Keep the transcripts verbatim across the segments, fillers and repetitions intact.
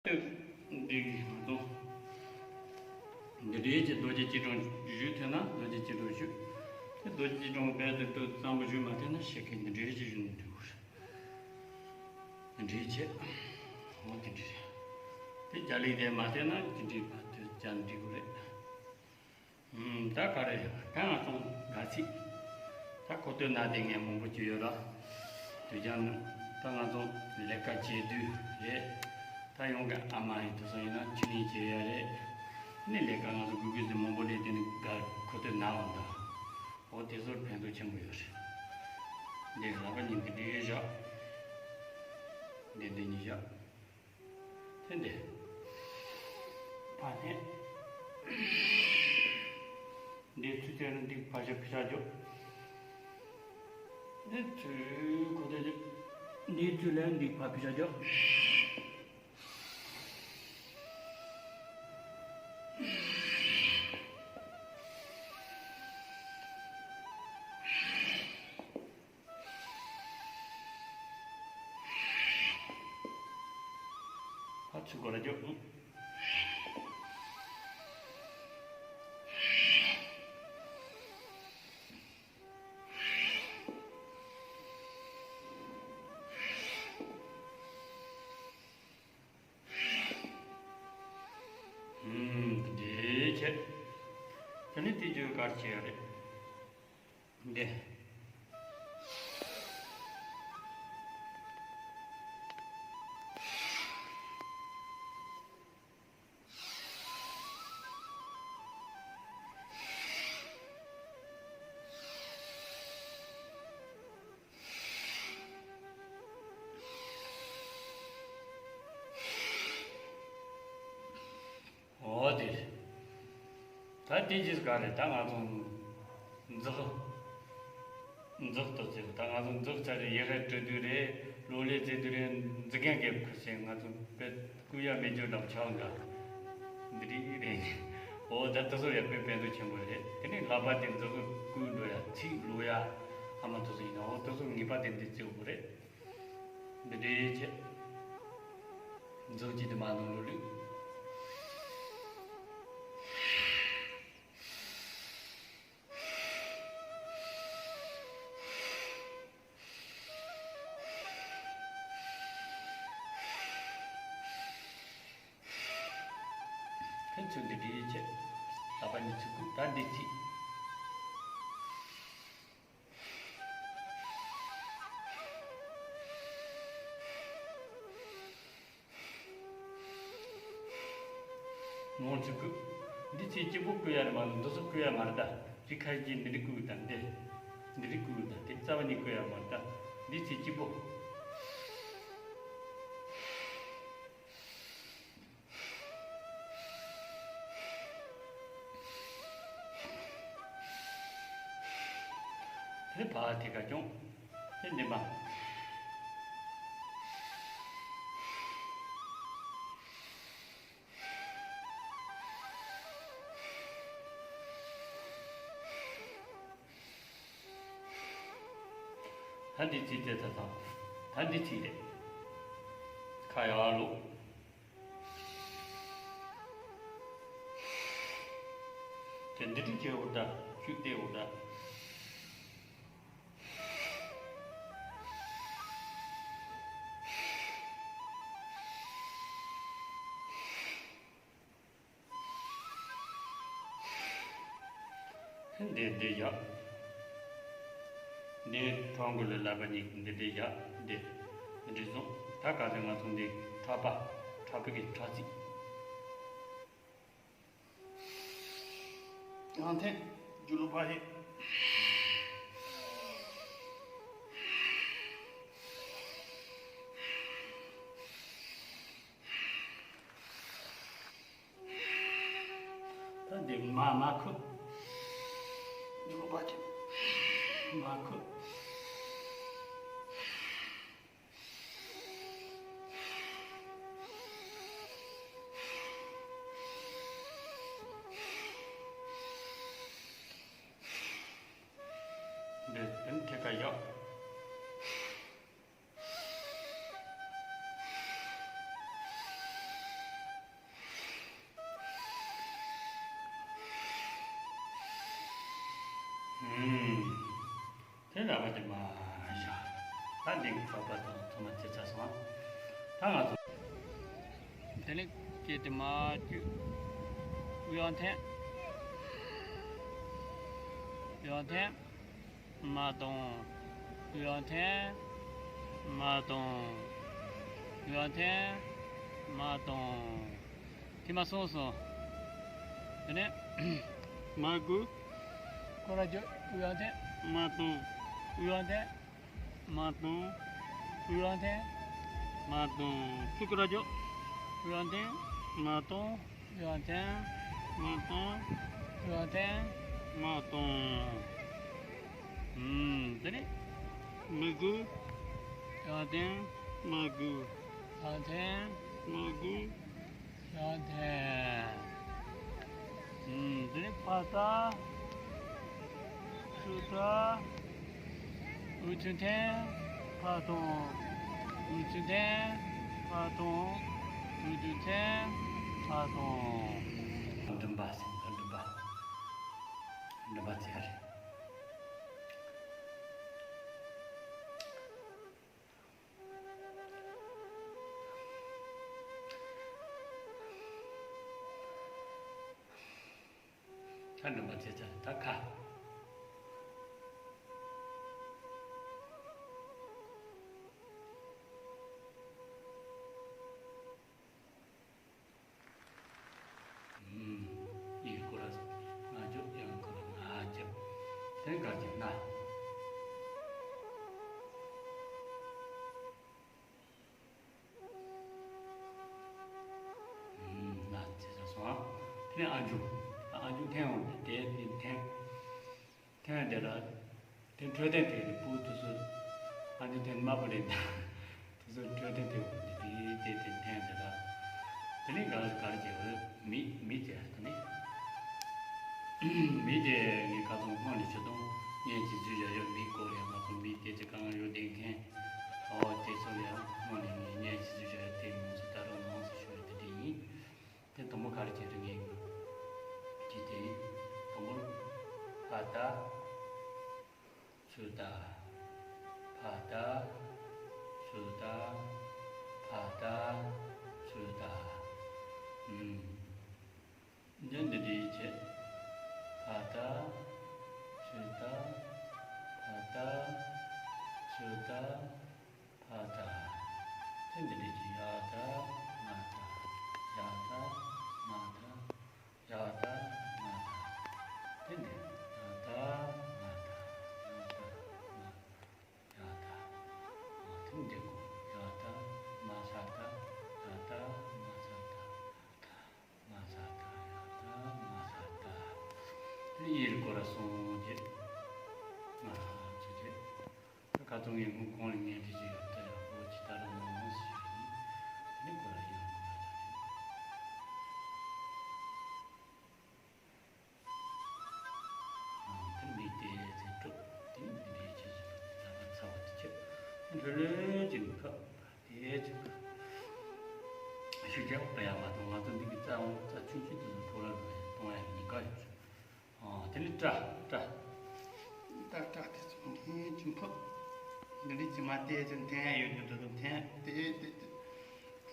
འདི་ང་ཚོ་འདི་འདྲའི་ཀྱི་རྡོ་རྗེ་སྐྱིལ་ཀྲུང་ཞུས་ཐུབ་ན་རྡོ་རྗེ་སྐྱིལ་ཀྲུང་ཞུས། དེ་རྡོ་རྗེ་སྐྱིལ་ཀྲུང་རྦད་དེ་ཏོག་ཙམ་པོ་ཞུས་མ་ཐུབ་ན་ཞེ་གི་འདི་འདྲའི་ཀྱི་ཞུས་ནས་འགྲིག་གི་རེད། འདི་འདྲའི་ཀྱི་འོ་འདི་འདྲའི་རེད། དེ་རྒྱ་ལི་དེ་མ་ཐུབ་ན་ཅི་འདྲའི་བར་དུ་ཅང་འགྲིག་གི་རེད། ཨུམ། ད་ག་རེ་ད་ང་ཚོ་ག་ཚིག་ད་ཁོ་ཐོས་ན་དེ་ངས་མང་པོ་བྱས་ཡོད་ར། དུས་ཀྱང་ད་ང་ཚོ་ལས་ཀ་བྱེད་དུས་རེད། ད་ཡོང་གི་ཨ་མ་ཡིན་དུ་སོང་ཡིན་ན་ཁྱི་ནས་བྱེད་ཡ་རེད། ནི་ལས་ཀ་ང་ཚོ་དགོས་དགོས་ཟེར་མང་པོ་ལས་དེ་ནི་ག་ཁོ་ཐོས་ན་འོང་ད། འོ་དེ་ཚོར་ཕན་ཐོགས་ཆེན་པོ་ཡོད་རེད། འདི་ལག་པ་གཉིས་འདི་འདྲའི་བཞག་འདི་འདི་གཉིས་བཞག་དེ་འདི། ཕ་ནས། འདི་ཚུར་དེ་ནི་འདི་ཕ་ཞབས་ཕི་ཞབས་འཇོག་འདི་ཚུར་ཁོ་དེ་འདི་ཚུར་ལན་འདི་ཕ་ཕི་ཞབས་འཇོག་ཕར་ཚུར་སྒོ་ལ་རྒྱོབ། ཨུམ། དེ་བྱས། དེ་ནི་དེ་བརྗོད་གར་བྱེད་ཡ་རེད། འདི། འོ་དེ་རེད། ད་དེ་ཅིས་ག་རེད། ད་ང་ཚོ་འཛག་འཛག་ཏུ་བརྩི་གི། ད་ང་ཚོ་འཛག་ཚར་རེད། ཡི་གེ་འབྲི་དུས་རེད། གློག་ཀླད་བཙལ་དུས་རེད། འཛི་མཁན་གྱི་ཁུ་སེ་ང་ཚོ་དཔེ་བསྐུལ་ཡ་མེད་རྒྱུ་འདྲ་པོ་ཆགས་འདྲ། འདི་རིགས་རེད། འོ་ད་དེ་ཚོ་ཡ་དཔེ་ཕན་ཐོགས་ཆེན་པོ་རེད། དེ་ནས་ལག་པ་དེ་འཛག་གི་བསྐུལ་འགྲོ་ཡ། ཚིག་ཀློག་ཡ། ཨ་མ་དེ་ཚོ་ཡིན་ན་འོ་དེ་ཚོ་ངེས་པར་དེ་འདི་བརྩི་དགོས་རེད། འདི་འདྲའི་ཆེད། འཛག་ཅིག་དེ་མ་ནང་ལོ་ལུགས། ཕན་ཚུན་འདི་འདྲའི་ཆེད། ལག་པ་གཉིས་ཚུར་བསྐུམ། ད་འདི་ཚིག་ནོར་གཅིག་བསྐུལ། འདི་ཚེ་གཅིག་པོ་བསྐུལ་ཡ་རེད་མ་གཏོགས་འདི་ཚོ་བསྐུལ་ཡ་མ་རེད་ད། རི་ཁ་ཅིག་འདི་འདྲ་བསྐུལ་དང་འདི། འདི་འདྲ་བསྐུལ་དང་དེ་རྩ་བ་ནས་བསྐུལ་ཡ་མ་རེད་ད། འདི་ཚེ་གཅིག་པོ། དེ་ཕར་དེ་ག་སྐྱོང་། དེ་འདི་མ། ད་འདི་ཚིག་དེ་ད་དང་། ད་འདི་ཚིག་རེད། ཁ་ཡར་ལོག་དེ་འདི་འདྲ་བྱེད་འོ་ད། ཤུགས་བཏེག་འོ་ད། འདི་འདི་ཡག་འདི་ཁྲོམ་གུ་ལ་ལབ་པ་ཉིད་འདི་འདི་ཡག་འདི། འདི་བཟུང་། ད་ག་ཚོད་ང་ཚོ་འདི་ཁྲག་པ། ཁྲག་པའི་གི་ཁྲག་རྩིས། ཡང་ཐེངས་རྒྱུ་ལོ་པ་ཧེ། ད་འདི་མ་མ་ཁུ། རྒྱུ་ལོ་པ་ཅི། མ་ཁུ། འདི་དེ་ནི་ཐད་ཀ་ཡག་ད་བ་དེ་མ་བཞག་ད་འདི་གི་ཚོགས་པ་དང་ཚང་མ་ཚེ་ཚ་སོང་། ད་ང་ཚོ། དེ་ནས་སྐད་དེ་མ་བཅུ། འོད་འཐེན། འོད་འཐེན། མ་གཏོང་། འོད་འཐེན། མ་གཏོང་། འོད་འཐེན། མ་གཏོང་། དེ་མ་སོང་སོང་། དེ་ནས་མ་དགུ། ཁོ་ར་ཇོ་འོད་འཐེན། མ་གཏོང་། འོད་འཐེན། མ་གཏོང་། འོད་འཐེན། མ་གཏོང་། ཚུར་ཁོ་ར་ཇོ་འོད་འཐེན། མ་གཏོང་། འོད་འཐེན། མ་གཏོང་། འོད་འཐེན། མ་གཏོང་། ཨུམ། དེ་ནས་མ་དགུ། འོད་འཐེན། མ་དགུ། འོད་འཐེན། མ་དགུ། འོད་འཐེན། ཨུམ། དེ་ནས་ཕར་ལྟ། ཚུར་ལྟ། འོད་ཆུ་འཐེན། ཕར་གཏོང་། འོད་ཆུ་འཐེན། ཕར་གཏོང་། འོད་དུ་འཐེན། ཕར་གཏོང་། བདུན་པ་ཟེར་བདུན་པ། བདུན་པ་ཚེ་རེད། ད་འདུན་པ་ཚེ་ཚ་ད་ཁ། ཨུམ། ཡིག་སྐོར་ལ་ང་ཅོག་ཡང་སྐོར་ལ་ང་ཅོག་དེ་གར་གྱི་ན། ཨུམ། ན་ཚེ་ཚ་སོང་ཨ། དེ་ནས་ཨ་མཆོག་ཨ་མཆོག་འཐེན་འོང་དེ་དེ་འཐེན། འཐེན་དེ་ལ། དེ་འཕྲོད་བསྟེན་དེ་རེད་སྤུ་དུ་སུ། ཨ་ནི་དེ་དམར་པོ་རེད་ད། དུ་སུ་འཕྲོད་བསྟེན་དེ་འོང་དེ་དེ་དེ་དེ་འཐེན་དེ་ལ། དེ་ནས་ག་ལ་གར་བྱེད་འོས་མི་མི་དེ་དེ་ནས། མི་དེ་ངའི་ཁ་ཚོང་སྔོན་ནས་ཆུ་དུང་ངས་ཅི་ཚུལ་བཞག་ཡོད་མི་སྐོར་ཡང་ང་ཚོ་མི་དེ་ཅི་གང་ཡོད་དེ་མཁན། ཨོ་དེ་ཚོ་ཡང་སྔོན་ནས་ངས་ངས་ཅི་ཚུལ་བཞག་ཡོད་དེ་མི་ཚོ་ད་རུང་མང་ཙམ་ཞུ་ཡོད་དེ་དེ་ཡིན། དེ་དང་པོ་ག་རེ་བྱེད་དུ་ངེས་ཀྱི་དེ་དང་པོ་ཕ་ད་ཚུ་ད། ཕ་ད་ཚུ་ད། ཕ་ད་ཚུ་ད། ཨུམ། འདི་འདི་འདྲའི་བྱེད། ཕ་ད་ཚུ་ད། ཕ་ད་ཚུ་ད། ཕ་ད། དེ་འདི་འདྲའི་གྱི་ཡ་ད་མ་ད། ཡ་ད་མ་ད། ཡ་ད་མ་ད། དེ་འདི་ཡ་ད་མ་ད། ཡ་ད་མ་ད། ཡ་ད། དེ་འདི་གོ་ཡ་ད་མ་ས་ད། ཡ་ད་མ་ས་ད། ཡ་ད། མ་ས་ད། ཡ་ད་མ་ས་ད། དེ་ཡིར་གོ་ར་སོང་རྗེས། ང་ཚོ་རྗེས། ད་ཁ་ཐུང་ངས་མུ་གོང་ལ་ངན་འདྲི་ཞིག་ཡོད་ད་ཡག་པོ་ཅི་ད་རུང་མང་མང་ཞིག་ཡོད་ནི། དེ་ནི་གོ་ར་ཡིར་གོ་ར་ད་རེད། དེ་མི་དེ་ཚེ་གྲུབ་དེ་ནི་དེ་འདྲའི་ཆེད་དུ་ད་ལྟ་ཚ་བ་དེ་ཆེ་ལྷོད་ལྷོད་ཅིག་ཁ་དེ་ཅིག་ཤུགས་རྒྱག་པ་ཡག་མ་གཏོང་ང་ཚོ་འདི་གི་རྩ་འོང་རྩ་ཆུང་ཆུང་དེ་ཚོ་ཕོ་ལ་རུ་གཏོང་ཡག་གི་ཉེན་ཁ་ཡོད་ཚུལ། ཨོ། དེ་ནི་སྐྲ། སྐྲ། སྐྲ་སྐྲ་དེ་ཚོ་འཐེན་གྱིན་ཕུབ། འདི་འདྲའི་ཇི་མ་བལྟས་ཚེ་འཐེན་ཡ་ཡོད་འདུག་འདུག་འཐེན་དེ་དེ་དེ།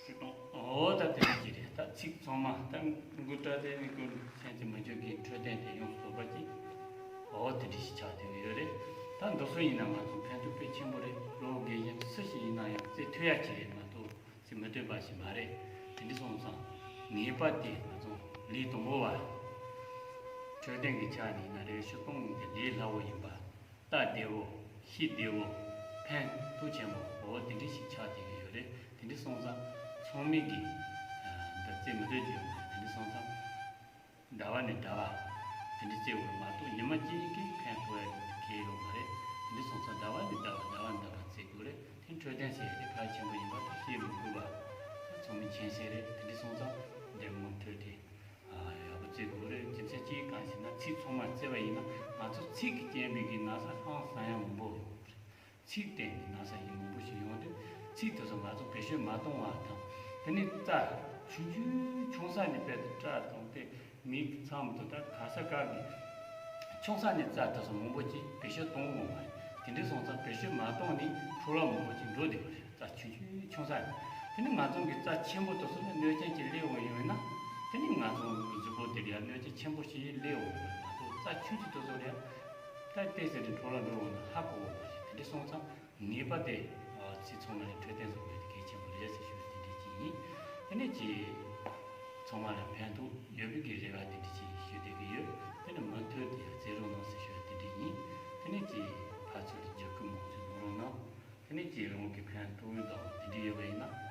ཤི་གཏོང་། ཨོ་ད་དེ་འདྲ་ཅིག་རེད་ད་ཚིག་ཚང་མ་ད་མགུ་སྐྲ་དེ་ནི་ཀུན་ཆེན་གྱི་མ་བཅོས་ཀྱི་འཕྲོད་བསྟེན་དེ་ཡོངས་སུ་རྫོགས་པ་ཅིག་ཨོ་དེ་འདྲ་ཞིག་ཆགས་བསྡད་ཡོད་རེད། ད་འདུག་སུ་ཡིན་ན་ང་ཚོ་ཕན་ཐོགས་དཔེ་ཆེན་པོ་རེད། ལོ་རྒན་གཞོན་སུ་ཞིག་ཡིན་ན་ཡང་རྩེ་མཐུད་ཡ་ཅིག་རེད་མ་གཏོགས། ཅིག་མི་འདོད་པ་ཞིག་མ་རེད། དེ་འདྲ་སོང་ཙང་ངེས་པར་དེ་ང་ཚོ་ལས་དང་པོ་བ། འཕྲོད་བསྟེན་གྱི་ཆ་ནས་ཡིན་ན་རེ་ཤོ་གཏོང་ནི་དེ་ལས་སླ་བོ་ཡིན་པ། སྟབས་བདེ་བོ། ཤེས་བདེ་བོ། ཕན་ཐོགས་ཆེན་པོ་འོ་དེ་འདྲ་ཞིག་ཆགས་བསྡད་ཀྱི་ཡོད་རེད། དེ་འདྲ་སོང་ཙང་ཚང་མས་ཀྱི་འདི་རྩེ་མི་འདོད་ཀྱི་ཡོད་མ་རེད། དེ་འདྲ་སོང་ཙང་། ཟླ་བ་ནས་ཟླ་བ། དེ་འདྲ་བརྩི་དགོས་མ་གཏོགས་ཉི་མ་གཅིག་གིས་ཕན་ཐོགས་ཡ་གལ་ཡོད་མ་རེད། དེ་འདྲ་སོང་ཙང་ཟླ་བ་ནས་ཟླ་བ་ཟླ་བ་ནས་ཟླ་བ་བརྩི་དགོས་རེད། དེ་འཕྲོད་བསྟེན་ཟེར་ཡ་དེ་གལ་ཆེན་པོ་ཡིན་པ་དེ་ཤེས་མི་དགོས་པ། ཚང་མས་མཁྱེན་གསལ་རེད། དེ་འདྲ་སོང་ཙང་འདིར་ངོ་འཕྲོད་དེ། ཨ་ཡག་པོ་བརྩི་དགོས་རེད། རྒྱུ་མཚན་ཅིའི་སྒང་ཞེ་ན་ཚིག་ཚང་མ་བརྩི་བ་ཡིན་ན་ང་ཚོ་ཚིག་གི་རྐྱེན་པས་ཀྱི་ན་ཚ་ཧང་སང་ཡ་མང་པོ་ཡོང་གི་རེད། ཚིག་སྟེང་ནས་ན་ཚ་ཡི་མང་པོ་ཞིག་ཡོང་དུས་ཚིག་དེ་ཚོ་ང་ཚོ་བེད་སྤྱོད་མ་གཏོང་བ་དང་། དེ་ནས་རྩ་ཆུང་ཆུང་ཆུང་ས་ནས་དཔེ་དེ་སྐྲ་དང་དེ་མིག་མཚམས་དང་ད་ག་ས་ག་གི་ཆུང་ས་ནས་རྩ་དེ་ཚོ་མང་པོ་ཅིག་བེད་སྤྱོད་གཏོང་དགོས་མ་རེད། དེ་འདྲ་སོང་ཙང་བེད་སྤྱོད་མ་བཏང་ནས་འཕྲོ་བརླག་མང་པོ་ཅིག་འགྲོ་བསྡད་པ་རེད། རྩ་ཆུང་ཆུང་ཆུང་ས་རེད། དེ་ནི་ང་ཚོ་གི་རྩ་ཆེན་པོ་དེ་ཚོ་ནི་གནོད་སྐྱོན་ཅིག་སླེབས་འོང་ཡོང་ན། དེ་ནི་ང་ཚོ་གི་གཟུགས་པོ་དེ་ལ་གནོད་སྐྱོན་ཆེན་པོ་ཞིག་སླེབས་འོང་བ་མ་གཏོགས། རྩ་ཆུང་ཆུང་དེ་ཚོ་ལ་ད་ཏོག་ཙམ་རེ་འཕྲོ་བརླག་འགྲོ་འོང་ན་ཧ་གོ་བ་མ་རེད། དེ་འདྲ་སོང་ཙང་ངེས་པར་དུ་ཨ་ཚིག་ཚང་མ་ལ་འཕྲོད་བསྟེན་བཟོ་དགོས་དེ་གལ་ཆེན་པོ་རེད་ཟེར་ཞུ་ཡ་དེ་འདྲ་ཅིག་ཡིན། དེ་ནས་ཅིག་ཚང་མ་ལ་ཕན་ཐོགས་ཡོད་པའི་གི་རེ་བ་དེ་འདྲ་ཅིག་ཞུ་བསྡད་ཀྱི་ཡོད། དེ་ནི་མུ་མཐུད་དུ་ཡང་མཛད་རོགས་གནང་ཟེར་ཞུ་ཡ་དེ་འདྲ་ཡིན། དེ་ནས་ཅིག་ཕར་ཚུར་དུ་བརྒྱུད་སྐུལ་མང་ཙམ་གནང་རོགས་གནང་། དེ་ནས་ཅིག་རང་གི་ཕན་ཐོགས་ཡོད་དང་དེ་འདྲ་ཡོད་པ་ཡིན་ན་